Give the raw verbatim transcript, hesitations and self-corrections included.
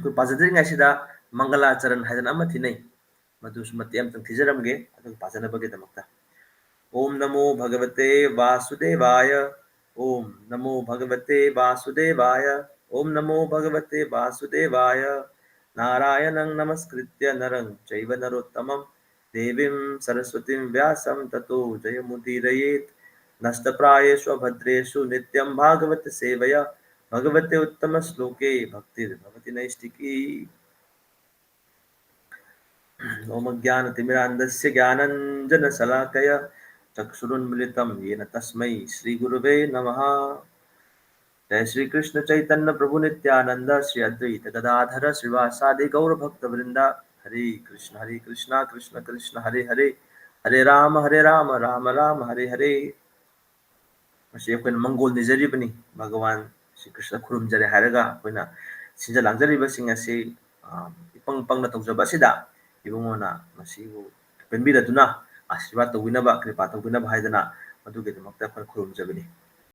ꯑꯩꯈꯣꯏ ꯄꯥꯖꯗ꯭ꯔꯤꯉꯩꯁꯤꯗ ꯃꯪꯒꯂꯥꯆꯔꯟ ꯍꯥꯏꯗꯅ ꯑꯃ ꯊꯤꯅꯩ, ꯃꯗꯨꯁꯨ ꯃꯇꯦꯛ ꯑꯃꯇꯪ ꯊꯤꯖꯔꯝꯒꯦ ꯑꯗꯨꯒ ꯄꯥꯖꯅꯕꯒꯤꯗꯃꯛꯇ꯫ ॐ नमो भगवते वासुदेवाय। ॐ नमो भगवते वासुदेवाय। ॐ नमो भगवते वासुदेवाय। नारायणं नमस्कृत्य नरं चैव नरोत्तमम्। देवीं सरस्वतीं व्यासं ततो जयमुदीरयेत्। नष्टप्रायेषु अभद्रेषु नित्यं भागवतसेवया। भगवते उत्तमश्लोके भक्तिर्भवति नैष्ठिकी। ॐ अज्ञानतिमिरान्धस्य ज्ञानाञ्जनशलाकया चक्षुरुन्मीलितं येन तस्मै श्रीगुरुवे नमः। जय श्री कृष्ण चैतन्य प्रभु नित्यानंद श्री अद्वैत गदाधर श्रीवासादि गौर भक्त वृंदा। हरे कृष्ण हरे कृष्ण कृष्ण कृष्ण हरे हरे, हरे राम हरे राम राम राम हरे हरे꯫ ꯃꯁꯤ ꯑꯩꯈꯣꯏꯅ ꯃꯪꯒꯣꯜ ꯅꯤꯖꯔꯤꯕꯅꯤ꯫ ꯚꯒꯋꯥꯟ ꯁ꯭ꯔꯤ ꯀ꯭ꯔꯤꯁꯅ ꯈꯨꯔꯨꯝꯖꯔꯦ ꯍꯥꯏꯔꯒ ꯑꯩꯈꯣꯏꯅ ꯁꯤꯟꯖ ꯂꯥꯡꯖꯔꯤꯕꯁꯤꯡ ꯑꯁꯤ, ꯑ, ꯏꯄꯪ ꯄꯪꯅ ꯇꯧꯖꯕ ꯑꯁꯤꯗ ꯏꯕꯨꯡꯉꯣꯅ ꯃꯁꯤꯕꯨ ꯄꯦꯟꯕꯤꯔꯗꯨꯅ ꯑꯥꯁꯤꯔꯕꯥꯗ ꯇꯧꯕꯤꯅꯕ, ꯀ꯭ꯔꯤꯄꯥ ꯇꯧꯕꯤꯅꯕ ꯍꯥꯏꯗꯅ ꯃꯗꯨꯒꯤꯗꯃꯛꯇ ꯑꯩꯈꯣꯏꯅ ꯈꯨꯔꯨꯝꯖꯕꯅꯤ꯫